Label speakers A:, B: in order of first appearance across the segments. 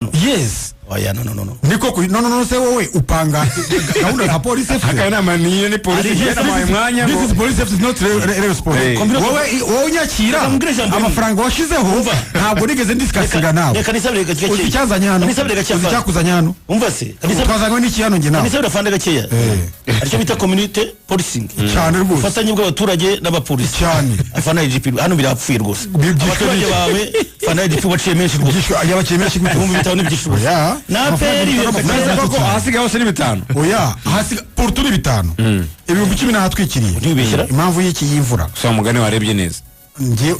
A: Yes.
B: Oya, no, no, no, no.
A: Niko kuri. No, no, no, se wowe upanga gahunda za Polisi FC?
C: Akanama niyo ni polisi namuhaye umwanya
A: This
C: ngo
A: is Police FC, not Rayon Sport. Wowe unyakira
B: Reka mbwire ijambo rimwe.
A: amafaranga washizeho,
B: Umva.
A: ntabwo nigeze ndiscussinga nawe.
B: Reka nisabire gakeya.
A: Uzi icyazanye hano?
B: Nisabire gakeya.
A: Uzi icyakuzanye hano?
B: Umva se, kanisabire.
A: Twazanywe n'iki hano njye nawe?
B: Kanisabire afande gakeya. Aricyo bita community policing.
A: Cyane rwose.
B: Ubufatanye bw'abaturage n'abapolisi.
A: Cyane.
B: Afana IGP, hano birapfuye rwose.
A: Byishwe
B: Abaturage
A: n'iki?
B: bawe, afana IGP, waciye menshi rwose.
A: Byishwe yabaciye menshi gute?
B: 5000 ni byinshi rwose.
A: Oya.
B: Na
A: Amafaranga
B: APR
A: bitanu, amafaranga
C: Neza ko
A: cyane.
C: ahasigaye hose ni bitanu.
A: Oya, hasi pour tout ni bitanu, 10,000 nahatwikiriye.
B: Ntibishyira?
A: Impamvu y'iki y'imvura.
C: Gusa wa mugani warebye neza.
A: Njye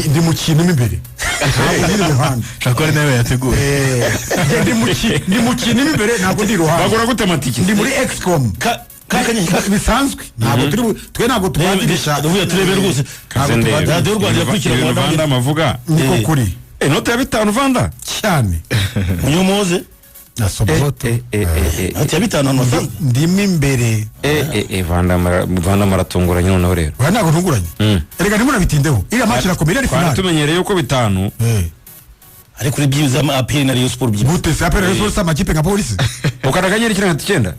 A: ndi mu kintu mo imbere, ntabwo ndi iruhande.
D: Ushobora kuba ari nawe yateguye.
A: Njye ndi mu kintu mo imbere, ntabwo ndi iruhande.
C: Bagura gute amatike?
A: Ndi muri excom.
B: Ka
A: Bisanzwe ntabwo turi twe ntabwo tubadirisha.
B: Turebe, turebe rwose.
A: Ntabwo
C: Ndebe.
A: tubadirisha.
B: Radiyo Rwanda irakurikira
C: Ibintu
B: Rwanda.
C: Vanda amavuga.
A: Niko kuri.
C: Inoti ya bitanu, Vanda.
A: Cyane.
B: Munyomoze.
A: Na sobote.
B: Ati ya bitanu ahantu hasanzwe.
A: Ndimo imbere.
C: Vanda Vanda maratunguranye noneho rero.
A: Oya, ntabwo ntunguranye. Erega ntimunabitindeho, iriya match irakomeye, iriya
C: Twari
A: finale.
C: tumenyereye yuko bitanu.
B: Ariko uri byibuze ama APR na Rayon Sport byibuze.
A: Gute se? APR, Rayon Sport si amakipe nka Polisi?
C: Ukanda *939.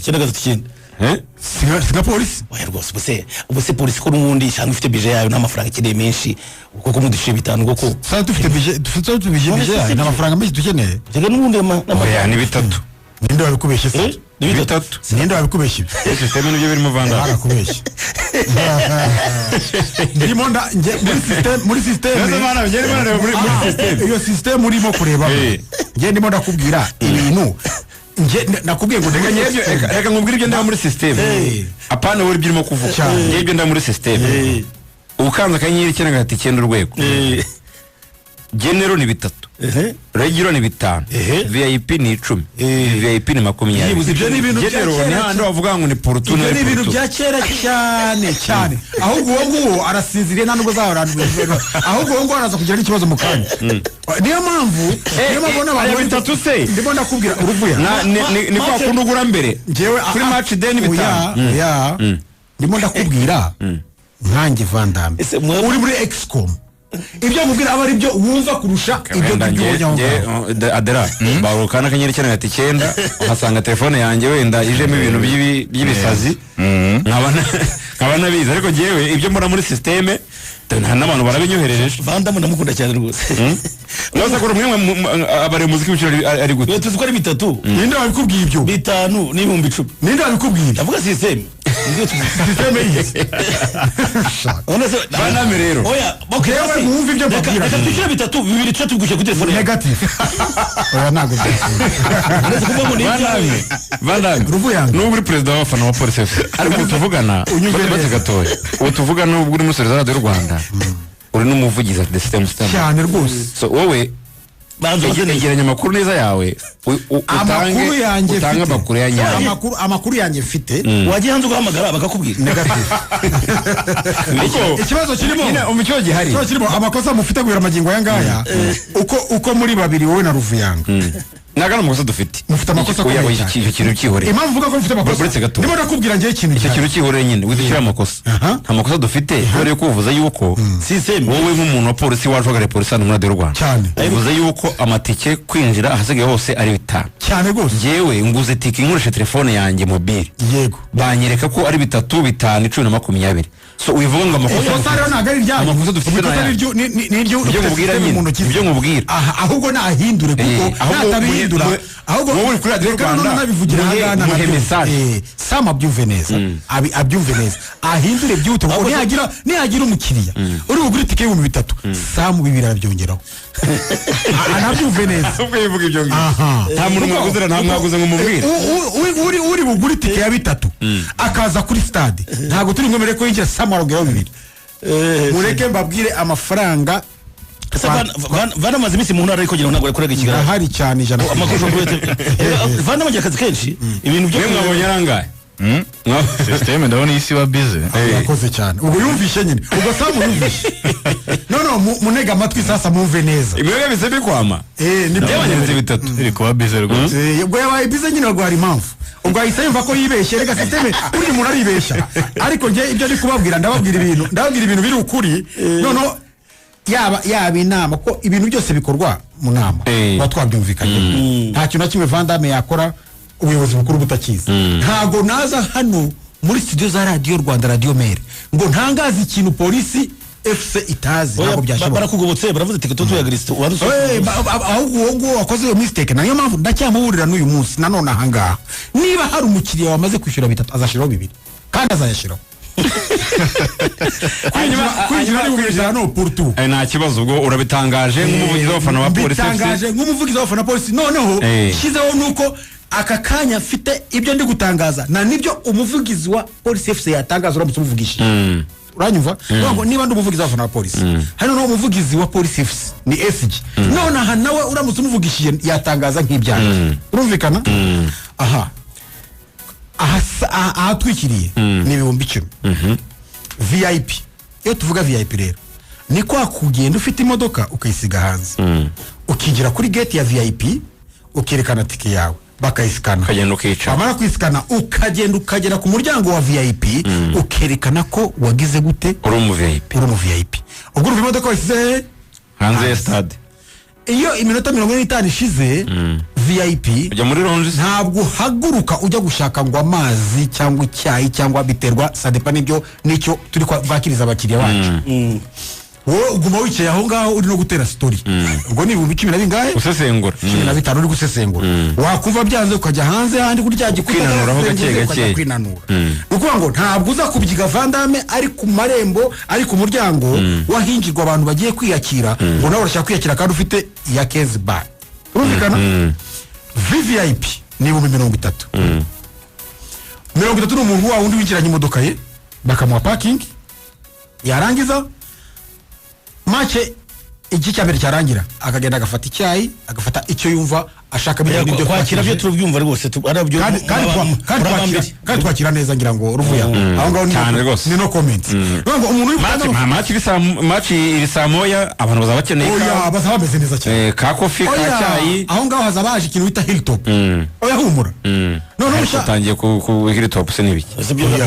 B: 939.
C: Eh?
A: Si nka Polisi?
B: Oya rwose, ubuse polisi ko n'ubundi isanzwe ifite budget yayo n'amafaranga ikeneye menshi, kuko muduciye bitanu koko?
A: Sasa dufite budget, dufite budget yayo, ni amafaranga menshi dukeneye.
B: Reka n'ubundi
C: Oya, ni bitatu.
A: Ninde wabikubeshye se?
B: Eh, ni bitatu.
C: Bitatu.
A: Ninde wabikubeshye ibyo?
C: Système nibyo birimo, Vanda.
A: Barakubeshye. Ndimo nda njye muri system, muri system.
C: Neza, bana, njye ndimo ndareba muri system.
A: Iyo system urimo kureba, njye ndimo ndakubwira ibintu, njye nakubwiye ngo
C: Reka njye reka nkubwire ibyo ndeba muri system. Apana wowe ibyo urimo kuvuga.
A: Cyane.
C: Njye ibyo ndeba muri system. Ukanze *939#. General ni bitatu. Regular ni bitanu. VIP ni 10. VIP ni 20.
B: Byibuze.
A: Ibyo ni ibintu bya
C: General
A: kera.
C: ni handi wavuga ngo ni pour tout.
A: Ibyo ni ibintu bya kera cyane cyane. Ahubwo uwo nguwo arasinziriye, nta nubwo azahora, ahubwo uwo nguwo araza kugira n'ikibazo mu kanya. Niyo mpamvu n'abantu
C: Aya bitatu se?
A: Ndimo ndakubwira uruvuya.
C: Ni kwa kundi ugura mbere
A: Njyewe
C: kuri match day ni bitanu.
A: Oya, ndimo ndakubwira nkanjye Vandame
B: Ese
A: uri muri excom, ibyo nkubwira aba ari byo wumva kurusha ibyo
C: Wenda
A: ngibyo ubonye aho ngaho.
C: Adera barukana *939, uhasanga telefone yanjye wenda ijemo ibintu by'ibisazi, nkaba nabizi, ariko njyewe ibyo mbona muri système nta n'abantu barabinyoherereje.
B: Vandamu ndamukunda cyane rwose.
C: Nawe kuri umwe abari umuziki w'ibiciro ari gute?
B: Iyo tuzi ko ari bitatu.
A: Ninde wabikubwiye ibyo?
B: Bitanu n'10,000.
A: Ninde wabikubwiye ibyo?
B: Ndavuga système.
A: Système yihe?
C: Vandamu rero.
B: Oya, okay.
A: Yewe,
B: Basi.
A: mwumve ibyo
B: Reka
A: mbabwira.
B: reka twishyure bitatu, bibiri tuce tubigushyira kuri telefone yawe.
A: Negative, oya, ntabwo byakunda.
B: Uretse kuvuga ngo ni ibyawe.
C: Vandamu.
A: Ruvuyanga.
C: Nubwo uri perezida w'abafana wa Polisi FC, ariko ubu tuvugana
A: Unyumve
C: batse
A: neza.
C: gatoya, ubu tuvugana nubwo uri muri Radiyo Rwanda, uri n'umuvugizi at the same time.
A: Cyane rwose.
C: So wowe
B: Banza ubaze neza.
C: egeranya amakuru neza yawe,
A: Amakuru yanjye
C: utange
A: mfite.
C: amakuru ya nyayo.
A: Amakuru yanjye mfite.
B: Wajya hanze ugahamagara bakakubwira.
A: Negative.
C: Kuko
A: Ikibazo kirimo
C: nyine umva ikibazo gihari.
A: Ikibazo kirimo, amakosa mufite guhera amagingo aya ngaya, uko muri babiri, wowe na Ruvuyanga,
C: Ntabwo ari amakosa dufite.
A: Mufite amakosa
C: Oya,
A: akomeye
C: oya,
A: cyane.
C: icyo kintu cyihoreye.
A: Impamvu uvuga ko mufite amakosa,
C: Uretse gato.
A: ndimo ndakubwira njyewe ikintu
C: Icyo
A: gihari.
C: kintu cyihoreye nyine, widushyiraho amakosa. Nta makosa dufite, kubera yuko uvuze yuko
B: Système.
C: wowe nk'umuntu wa polisi waje uhagarariye polisi hano muri Radiyo Rwanda,
A: Cyane.
C: uvuze yuko amatike kwinjira ahasigaye hose ari bitanu.
A: Cyane rwose.
C: Njyewe nguze tike nkoresha telefone yanjye mobile, banyereka ko ari bitatu, bitanu, 10 na 20. So wivuga ngo amakosa
A: Ikosa rero ntabwo ari iryanyu.
C: Amakosa dufite
A: Ikosa
C: ni aya.
A: ni iryo
C: Ibyo
A: ufite
C: nkubwira
A: system
C: nyine,
A: mu ntoki ze.
C: ibyo nkubwira.
A: Aha, ahubwo nahindure, kuko
C: Ahubwo
A: natabihindura, ahubwo
C: wowe uri kuri Radiyo
A: reka
C: Rwanda,
A: noneho nabivugira ahangaha
C: muhe
A: nabyumve.
C: message.
A: Sam abyumve neza, abyumve neza, ahindure byihute, kuko nihagira umukiriya uri bugure itike y'3000, Sam bibiri arabyongeraho. Anabyumve neza.
C: Ubwo yivuga ibyo ngibyo, nta muntu mwaguze, nta mwaguze ngo mumubwire.
A: Uri bugure itike ya bitatu akaza kuri stade, ntabwo turi bumwemere ko yinjira. Sam arongeraho bibiri. Mureke mbabwire amafaranga.
B: Ese Vana amaze iminsi mu ntara, ariko ngira ngo ntabwo yakoraga i Kigali.
A: Ndahari cyane, 100%.
B: Amakuru Vana agira akazi kenshi, ibintu byo
C: Mwe mwabonye arangaye?
D: Système ndabona isi iba bize.
A: Yakoze cyane. Ubwo yumvishe nyine, ubwo Sam yumvishe. No munega amatwi sasa, mumve neza.
C: Imibare bise bikwama.
A: Ni byo.
C: Byabanyeretse bitatu.
D: Iri kuba bize rwose.
A: Ubwo yabaye bize nyine, rwara impamvu ubwo ahise yumva ko yibeshye. Reka, système burya umuntu aribeshya, ariko njye ibyo ndi kubabwira, ndababwira ibintu biri ukuri. Noneho Yaba inama, ko ibintu byose bikorwa mu nama, tuba twabyumvikanye. Nta kintu na kimwe Vandame yakora ubuyobozi bukuru butakizi. Ntabwo naza hano muri studio za Radiyo Rwanda, Radiyo Mere, ngo ntangaze ikintu Polisi FC itazi. Ntabwo byashoboka.
B: Barakugobotse, baravuze ati tutu ya Kristo.
A: Ahubwo uwo nguwo wakoze iyo mistake, nayo mpamvu ndacyamuburira n'uyu munsi nanone ahangaha: niba hari umukiriya wamaze kwishyura bitatu, azashyiraho bibiri kandi azayashyiraho. Kwinjira ni 5000 pour tout.
C: Nta kibazo, ubwo urabitangaje nk'umuvugizi w'abafana ba Polisi FC.
A: Bitangaje nk'umuvugizi w'abafana ba Polisi. Noneho shyizeho nuko aka kanya mfite ibyo ndi gutangaza na nibyo umuvugizi wa Polisi FC yatangaza uramutse umuvugishije. Uranyumva? Nukuvuga ngo niba ndi umuvugizi w'abafana ba Polisi, hano noneho umuvugizi wa Polisi FC ni SG. None aha nawe uramutse umuvugishije yatangaza nk'ibyanjye. Urumvikana? Aha ahatwikiriye ni 10,000. VIP, iyo tuvuga VIP rero ni kwa kugenda ufite imodoka ukayisiga hanze, ukigira kuri gate ya VIP, ukerekana tike yawe, bakayisikana.
C: Ukagenda ukicara.
A: Wamara kuyisikana, ukagenda ukagera ku muryango wa VIP, ukerekana ko wagize gute?
C: Uri umu VIP.
A: Uri umu VIP. Ubwo urumva imodoka wayisize hehe?
C: Hanze ya stade.
A: Iyo iminota 45 ishize, VIP
C: ujya muri lounge.
A: Ntabwo uhaguruka ujya gushaka ngo amazi cyangwa icyayi cyangwa, biterwa, ça dépend n'ibyo n'icyo turi bwakiriza abakiriya bacu. Wowe uguma wicaye aho ngaho, uri no gutera story. Ubwo ni ibihumbi cumi na bingahe?
C: Usesengura.
A: 15 uri gusesengura. Wakumva byanze, ukajya hanze handi kuri cya gikuta.
C: Kwinanuraho gake.
A: Ukasenguze, ukajya
C: Gake.
A: kwinanura. Ni ukuvuga ngo ntabwo uza kubyiga Vandame ari ku marembo, ari ku muryango wahinjirwa abantu bagiye kwiyakira, ngo nawe urashaka kwiyakira kandi ufite iya kezi bar. Urumvikana? VVIP ni 30,000. 30 ni umuntu wa wundi winjiranye imodoka ye, bakamuha parking, yarangiza match, igice cya mbere cyarangira, akagenda agafata icyayi, agafata icyo yumva ashaka bitewe n'ibyo
B: Kwakira byo
A: twakirije.
B: Turabyumva rwose, arabyo.
A: Kandi twakira neza, ngira ngo ruvuya aho ngaho
C: Cyane rwose.
A: Ni no comment. Urumva ngo umuntu uri gutanga
C: Match iri saa moya, abantu bazaba bakeneye
A: Oya, bazaba bameze neza cyane.
C: Ka coffee, ka
A: Oya,
C: cyayi.
A: aho ngaho hazaba haje ikintu bita Hilltop. Oya, humura noneho.
C: Ariko utangiye ku Hilltop se n'ibiki?
A: Oya,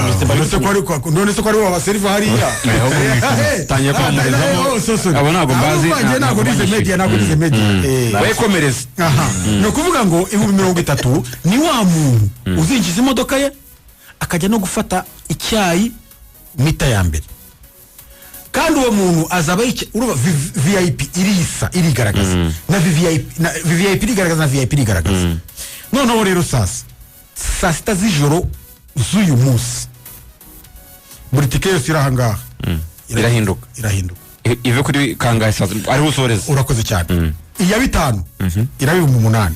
A: none se ko ari wabaseriva hariya?
C: Tangiye kwamarizamo. Abo ntabwo mbazi,
A: ntabwo
C: ntabwo
A: nize
C: banyishyuye.
A: media, ntabwo nize media.
C: Wekomereze.
A: Aha ni ukuvuga ngo 30,000 ni wa muntu uzinjiza imodoka ye, akajya no gufata icyayi mi-temps ya mbere. Kandi uwo muntu azaba yicaye, urumva VIP irisa irigaragaza na VVIP, na VVIP irigaragaza na VIP irigaragaza. Noneho rero sasa saa sita z'ijoro z'uyu munsi, buri tike yose iri aha ngaha
C: Irahinduka.
A: Irahinduka.
C: Ive kuri kangahe saa ariho usoreza?
A: Urakoze cyane. Iya bitanu iraba 8000,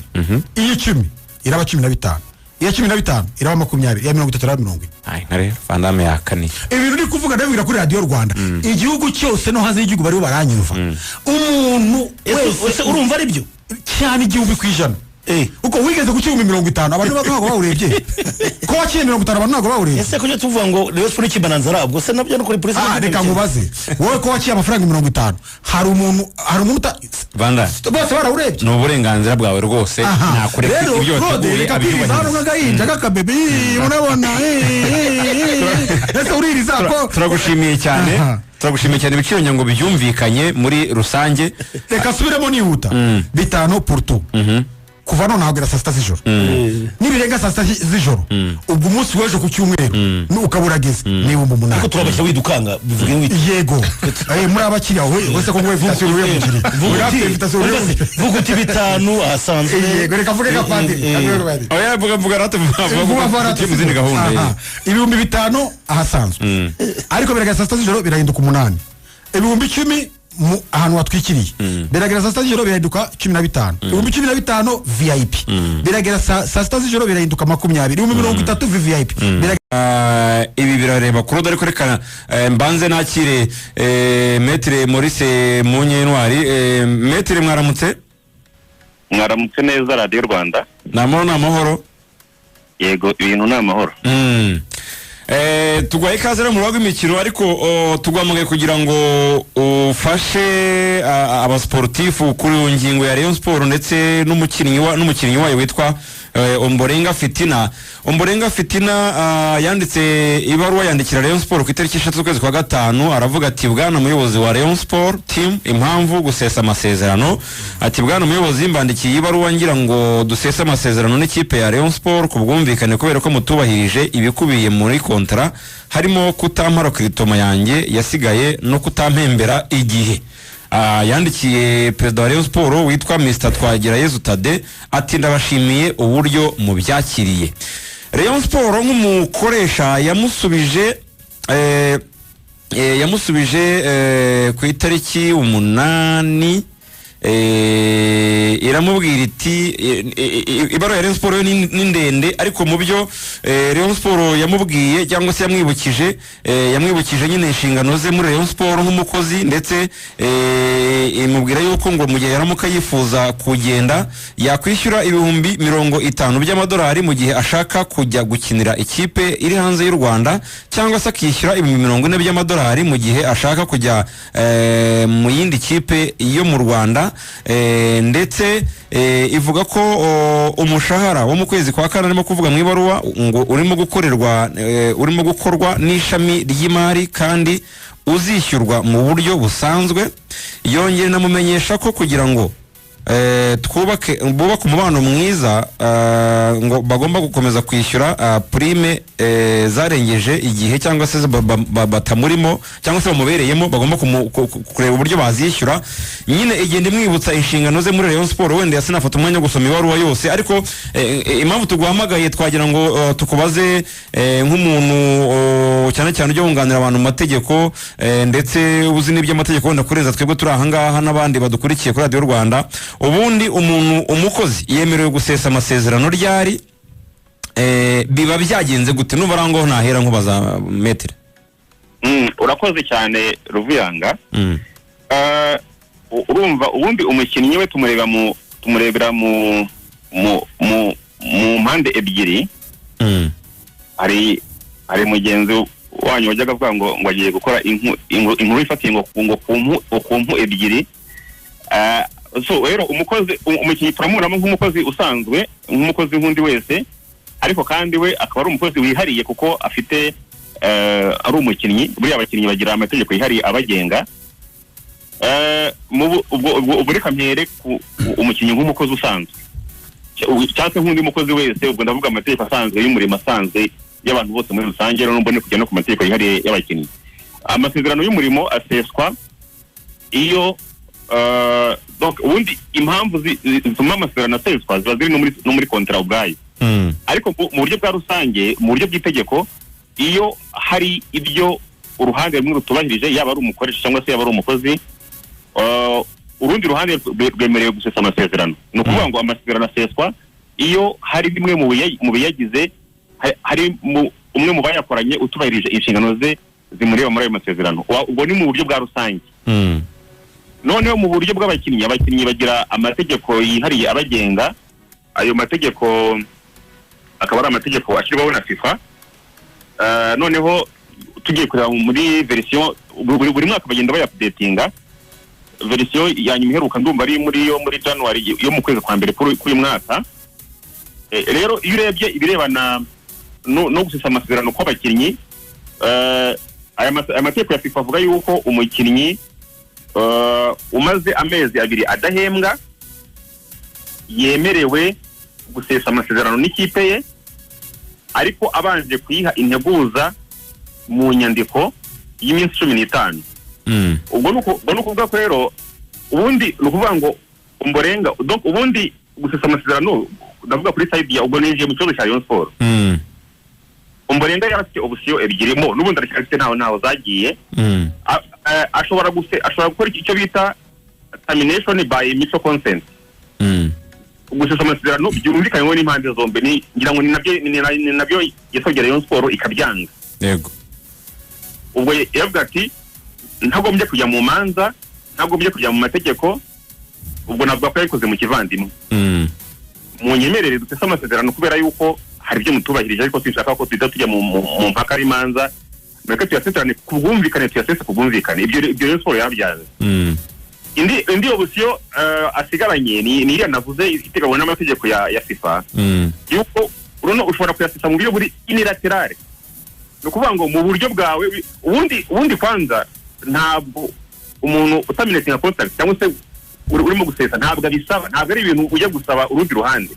A: iy'icumi iraba 15, iya 15 iraba 20, iya 30 iraba 40.
C: Ay, nka rero Vandame yakaniye.
A: Ibintu uri kuvuga ndabibwira kuri Radiyo Rwanda, igihugu cyose no hanze y'igihugu bariho baranyumva. Umuntu wese
B: Ese urumva ari byo?
A: Cyane, 1000%. Uko wigeze ku 50,000, abantu ntabwo bawurebye. Ko waciye 50, abantu ntabwo bawurebye.
B: Ese kujya tuvuga ngo Rayon Sport n'ikibananzara, ubwo se nabyo no kuri polisi?
A: Ah, reka nkubaze wowe, ko waciye amafaranga 50, hari umuntu
C: Vanda,
A: bose barawurebye?
C: Ni uburenganzira bwawe rwose.
A: Aha.
C: Nakureka
A: Rero
C: ibyo
A: Claude,
C: wateguye
A: reka kwiriza hano
C: abyubahirize.
A: nk'agahinja k'akabebe. Ii, urabona, ese uririza ko
C: Turagushimiye cyane.
A: Aha.
C: Turagushimiye cyane, ibiciro ngira ngo byumvikanye muri rusange.
A: Reka asubiremo nihuta: bitanu pour tout kuva none hagera saa sita z'ijoro. Nibirenga saa sita z'ijoro, ubwo umunsi w'ejo ku cyumweru ukaba urageze, ni 8000.
B: Ariko turabashyira widukanga, bivuge wita
A: Yego. Muri abakiriya we wese ko nguwe invitation uriye mukiriya.
B: Vuga
A: Uri
B: uti-
A: invitation uriye mukiriya.
B: Vuga uti bitanu ahasanzwe.
A: Yego, reka mvuge nka padiri.
B: Eh, eh.
A: Kavuge nka padiri.
C: Oya, vuga, vuga rata, vuga
A: Vuba
C: vuba
A: vuba.
C: tugiye mu zindi gahunda.
A: Aha. 5000 ahasanzwe, ariko biragera saa sita z'ijoro birahinduka umunani. 10,000 mu ahantu hatwikiriye, biragera saa sita z'ijoro birahinduka 15. 15,000 VIP, biragera saa sita z'ijoro birahinduka 20. 30,000 VVIP.
C: Ah, ibi birareba Claude, ariko reka mbanze nakire Maître Maurice Munyentwari. Maître, mwaramutse?
E: Mwaramutse neza, Radiyo Rwanda.
C: Ni amahoro, ni amahoro.
E: Yego, ibintu ni amahoro.
C: Tugwaye ikaze rero mu rubuga rw'imikino, ariko tuguhamagaye kugira ngo ufashe abasportifu kuri iyo ngingo ya Rayon Sport ndetse n'umukinnyi wayo witwa Omborenga Fitina. Omborenga Fitina yanditse ibaruwa, yandikira Rayon Sport ku itariki 3 z'ukwezi kwa gatanu. Aravuga ati: "Bwana muyobozi wa Rayon Sport team, impamvu gusesa amasezerano." Ati: "Bwana muyobozi, mbandikiye ibaruwa ngira ngo dusese amasezerano n'ikipe ya Rayon Sport ku bwumvikane, kubera ko mutubahirije ibikubiye muri kontara, harimo kutampa recrutement yanjye yasigaye no kutampembera igihe." Yandikiye perezida wa Rayon Sport witwa Mr Twagirayezu Tade, ati: "Ndabashimiye uburyo mubyakiriye." Rayon Sport nk'umukoresha yamusubije ku itariki 8, iramubwira iti ibaruwa ya Rayon Sport yo ni ndende, ariko mu byo Rayon Sport yamubwiye cyangwa se yamwibukije, yamwibukije nyine inshingano ze muri Rayon Sport nk'umukozi, ndetse imubwira yuko ngo mu gihe yaramuka yifuza kugenda yakwishyura 50,000 by'amadolari mu gihe ashaka kujya gukinira ikipe iri hanze y'u Rwanda, cyangwa se akishyura 40,000 by'amadolari mu gihe ashaka kujya mu yindi kipe yo mu Rwanda. Ndetse ivuga ko umushahara wo mu kwezi kwa kane arimo kuvuga mu ibaruwa ngo urimo gukorwa n'ishami ry'imari kandi uzishyurwa mu buryo busanzwe. Yongera inamumenyesha ko kugira ngo twubake bubake umubano mwiza, ngo bagomba gukomeza kwishyura prime zarengeje igihe cyangwa se batamurimo cyangwa se bamubereyemo, bagomba kureba uburyo bazishyura. Nyine igenda imwibutsa inshingano ze muri Rayon Sport. Wenda sinafata umwanya wo gusoma ibaruwa yose, ariko impamvu tuguhamagaye twagira ngo tukubaze nk'umuntu cyane cyane ujya wunganira abantu mu mategeko, ndetse uzi n'iby'amategeko wenda kurenza twebwe turi ahangaha n'abandi badukurikiye kuri Radiyo Rwanda. Ubundi umuntu, umukozi yemerewe gusesa amasezerano ryari? Biba byagenze gute? Nuba ari aho ngaho nahera nkubaza, maître.
E: Urakoze cyane, Ruvuyanga. Urumva ubundi umukinnyi we tumurebera mu mpande ebyiri. Hari mugenzi wanyu wajyaga avuga ngo agiye gukora inkuru ifatiye ngo ku mpu ebyiri. So rero umukozi, umukinnyi turamubonamo nk'umukozi usanzwe, nk'umukozi nk'undi wese, ariko kandi we akaba ari umukozi wihariye kuko afite ari umukinnyi. Buriya abakinnyi bagira amategeko yihariye abagenga. Ubwo reka mpere ku umukinnyi nk'umukozi usanzwe cyangwa se nk'undi mukozi wese. Ubwo ndavuga amategeko asanzwe y'umurimo, asanzwe y'abantu bose muri rusange, rero mbone kujya no ku mategeko yihariye y'abakinnyi. Amasezerano y'umurimo aseswa iyo donc ubundi impamvu zituma amasezerano aseswa ziba ziri no muri kontara ubwayo. Ariko mu buryo bwa rusange, mu buryo bw'itegeko, iyo hari ibyo uruhande rumwe rutubahirije, yaba ari umukoresha cyangwa se yaba ari umukozi, urundi ruhande rwemerewe gusesa amasezerano. Ni ukuvuga ngo amasezerano aseswa iyo hari bimwe mu biyagize, hari umwe mu bayakoranye utubahirije inshingano ze zimureba muri ayo masezerano. Ubwo ni mu buryo bwa rusange. Noneho mu buryo bw'abakinnyi, abakinnyi bagira amategeko yihariye abagenga. Ayo mategeko akaba ari amategeko ashyirwaho na FIFA. Noneho tugiye kureba muri verisiyo, buri mwaka bagenda bayaupdatinga. Verisiyo ya nyuma iheruka ndumva ari muri yo muri January yo mu kwezi kwa mbere k'uyu mwaka. Rero iyo urebye ibirebana no gusesa amasezerano kw'abakinnyi, aya mategeko ya FIFA avuga yuko umukinnyi umaze amezi 2 adahembwa yemerewe gusesa amasezerano n'ikipe ye, ariko abanje kuyiha integuza mu nyandiko y'iminsi 15. Ubwo ni ukuvuga ko rero ubundi ni ukuvuga ngo Omborenga, donc ubundi gusesa amasezerano, ndavuga kuri side ya, ubwo ninjiye mu kibazo cya Rayon Sport. Omborenga yari afite option ebyiri mo, n'ubundi aracyafite, ntaho zagiye. Ashobora gukora icyo bita termination by mutual consent, gusesa amasezerano byumvikanyweho n'impande zombi. Ni ngira ngo ni nabyo yasabye Rayon Sport ikabyanga. Ubwo yavuga ati: "Ntagombye kujya mu manza, ntagombye kujya mu mategeko." Ubwo navuga ko yabikoze mu kivandimwe. "Munyemerere dusese amasezerano kubera yuko hari Hari ibyo mutubahirije, ariko sinshaka ko tuhita tujya mu mpaka y'imanza. Mureke tuyaseserane ku bwumvikane, tuyasese ku bwumvikane. Ibyo Rayon Sport yarabyanze. Indi option asigaranye ni iriya navuze iteganywa n'amategeko ya FIFA, yuko uruno ushobora kuyasesa mu buryo buri unilaterale. Ni ukuvuga ngo mu buryo bwawe ubundi kwanza ntabwo umuntu utaminetinga contract cyangwa se urimo gusesa ntabwo abisaba, ntabwo ari ibintu ujya gusaba urundi ruhande,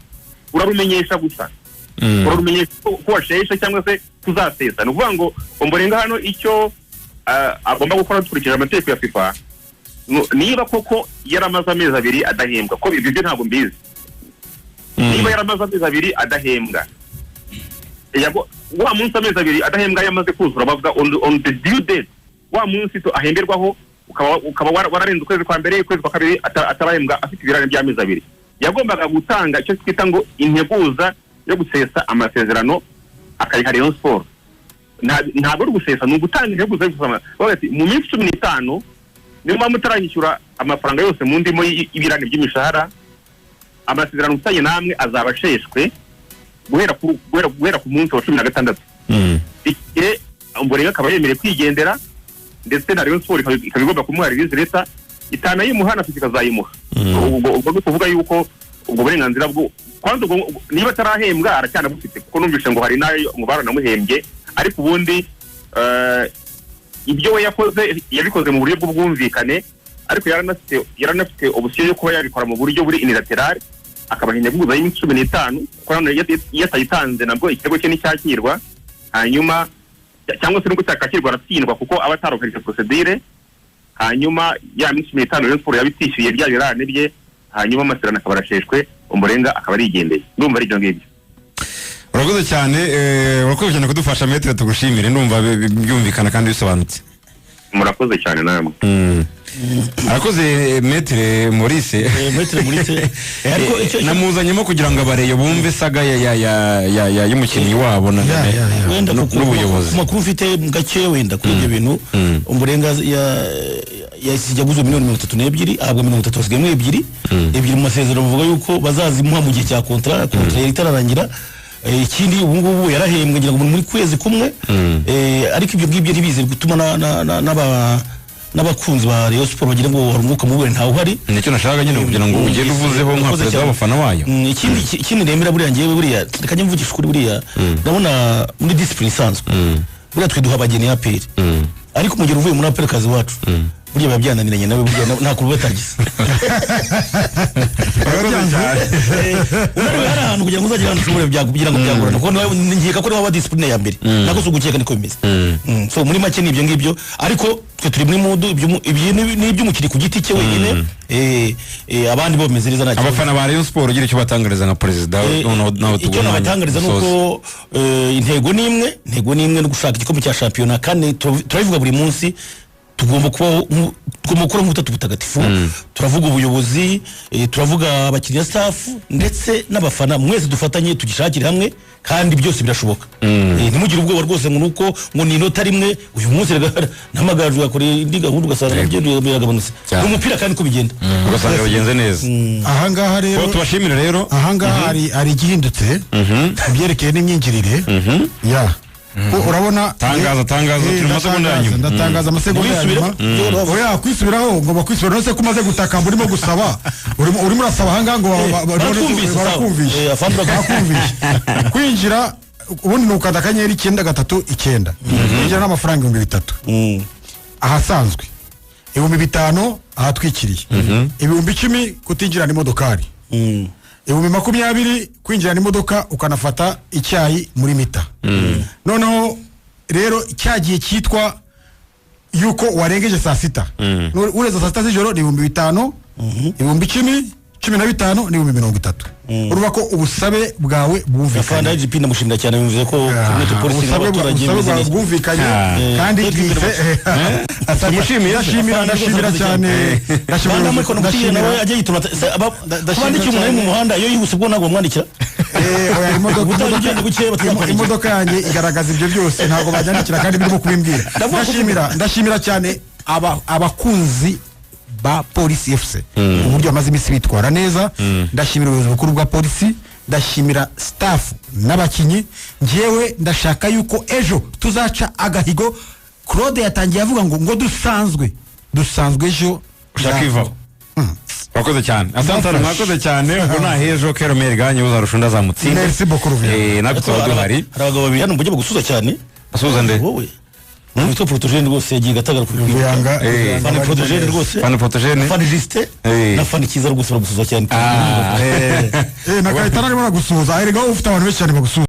E: urarumenyesha gusa. Urarumenyesha ko washeshe cyangwa se kuzasesa. Ni ukuvuga ngo Ombolenga hano icyo agomba gukora dukurikije amategeko ya FIFA, niba koko yaramaze amezi 2 adahembwa, ko ibyo ntabwo mbizi, niba yaramaze amezi 2 adahembwa, wa munsi amezi 2 adahembwa yamaze kuzura, bavuga on the due date, wa munsi ahemberwaho, ukaba wararenze ukwezi kwa mbere, ukwezi kwa kabiri atarahembwa, afite ibirane by'amezi 2, yagombaga gutanga icyo twita ngo integuza yo gusesa amasezerano akayiha Rayon Sport. Ntabwo ari ugusesa, ni ugutanga integuza yo gusesa. Bavuga ati mu minsi 15 niyo mpamvu mutaranyishyura amafaranga yose mu ndimo y'ibirane by'imishahara, amasezerano mufitanye namwe azaba asheshwe guhera ku munsi wa 16. Igihe Ombolenga akaba yemerewe kwigendera, ndetse na Rayon Sport ikaba igomba kumuha release letter, itanayimuha na FIFA ikazayimuha. Ubwo ni ukuvuga yuko ubwo burenganzira bwo kwanza niba atarahembwa aracyanabufite, kuko numvise ngo hari nayo ngo baranamuhembye, ariko ubundi ibyo we yakoze yabikoze mu buryo bw'ubwumvikane, ariko yaranafite option yo kuba yabikora mu buryo buri unilateral, akabaha integuza y'iminsi 15, kuko hano iyo atayitanze nabwo ikirego cye nticyakirwa, hanyuma cyangwa se nubwo cyakakirwa aratsindwa kuko aba atarohereje procedure, hanyuma ya minsi 15 Rayon Sport yabitishyuye bya birane bye, hanyuma amasezerano akaba arasheshwe, Ombolenga akaba arigendeye. Ndumva ari ibyo ngibyo.
C: Urakoze cyane, urakoze cyane kudufasha Maître, tugushimire. Ndumva byumvikana kandi bisobanutse.
E: Murakoze cyane namwe.
C: Arakoze Maître Maurice.
B: Maître Maurice, ariko
C: namuzanyemo kugira ngo abareyo bumve saga ya y'umukinnyi wabo na
B: wenda
C: n'ubuyobozi.
B: Makuru mfite gake wenda kuri ibyo bintu, Ombolenga yaguze miliyoni 32, ahabwa 30, hasigayemo 2 mu masezerano bavuga yuko bazazimuha mu gihe cya contrat yari itararangira. Ikindi ubu ngubu yarahembwe ngira ngo muri kwezi kumwe, ariko ibyo ngibyo ntibize gutuma n'abakunzi ba Rayon Sport bagira ngo hari umwuka mubi, ntawe uhari.
C: Nicyo nashaka nyine kugira ngo ugende uvuzeho nka perezida w'abafana wayo.
B: Ikindi nemera buriya ngewe, buriya reka njye mvugisha ukuri, buriya ndabona muri discipline isanzwe buriya twe duha abageni APR, ariko umugero uvuye muri APR kazi wacu burya biba byananiranye nawe, burya nta kuntu batagize. Unaniwe hari ahantu kugira ngo uzagere ahantu ushobore kugira ngo byagorana, kuko nawe nkeka ko niba waba discipline ya mbere, nako si ugukeka niko bimeze. So muri make ni ibyo ngibyo, ariko twe turi muri mudu, ibyo ni iby'umukiri ku giti cye wenyine, abandi bo bameze neza nta kibazo.
C: Abafana ba Rayon Sport ugira icyo batangariza nka perezida?
B: Icyo nabatangariza ni uko intego ni imwe, intego ni imwe no gushaka igikombe cya shampiyona, kandi turabivuga buri munsi, tugomba kubaho, tugomba gukora nk'ubutatu butagatifu. Turavuga ubuyobozi, turavuga abakiriya, staff, ndetse n'abafana, mwese dufatanye tugishakire hamwe, kandi byose birashoboka. Ntimugire ubwoba rwose ngo nuko ngo ni inota rimwe uyu munsi, n'amagaju yakoreye indi gahunda ugasanga nabyo biragabanutse. Ni umupira kandi ko bigenda,
C: ugasanga bigenze neza.
F: Ahangaha rero
C: tubashimire rero,
F: ahangaha hari igihindutse ibyerekeye n'imyinjirire ya urabona.
C: Tangaza turi masegonda ya nyuma.
F: Ndatangaza amasegonda ya nyuma. Oya, kwisubiraho ngomba kwisubira, nose ko umaze gutakamba urimo gusaba, urimo urasaba ahangaha ngo barakumvishe. Kwinjira ubundi ni ukanda *939 kwinjira n'amafaranga 3000 ahasanzwe, 5000 ahatwikiriye, 10000 kutinjirana imodokari, 20000 kwinjirana imodoka ukanafata icyayi muri mita. Noneho rero cyagiye cyitwa yuko warengeje saa 6, ureza saa 6 z'ijoro ni 5000, 10000, 15 ni 30,000. Urumva ko ubusabe bwawe bwumvikanye.
B: Afande IGP ndamushimira cyane, bivuze ko community police n'abaturage
F: bwumvikanye, kandi
C: tumushimiye.
F: Ndashimira cyane,
B: ndashimira nawe ajye yituma bandikira umuntu ari mu muhanda iyo yihuse, ubwo ntabwo bamwandikira.
F: Imodoka yanjye igaragaza ibyo byose, ntabwo bajyandikira kandi birimo kubimbwira. Ndashimira cyane abakunzi ba Polisi FC uburyo bamaze iminsi bitwara neza. Ndashimira ubuyobozi bukuru bwa polisi,
A: Ndashimira staff n'abakinnyi. Njyewe ndashaka yuko ejo tuzaca agahigo. Claude yatangiye avuga ngo dusanzwe ejo.
C: Ushaka ivaho. Urakoze cyane, asantane, mwakoze cyane. Ubwo nahejo keromeri ganye uzarusha undi azamutsinda.
F: Merci beaucoup, Ruvia.
C: Natwe tuba duhari.
B: Hari abagabo babiri hano mu mujyi bagusuza cyane.
C: Asuhuza nde?
B: Wowe witwa Protogene rwose yagiye Gatagara ku
F: Ruvuyanga.
B: Fani Protogene rwose.
C: Fani Protogene.
B: Fani Justin na Fani Cyiza rwose baragusuza cyane.
F: Na Kayitana arimo aragusuhuza. Erega wowe ufite abantu benshi cyane bagusuhuza.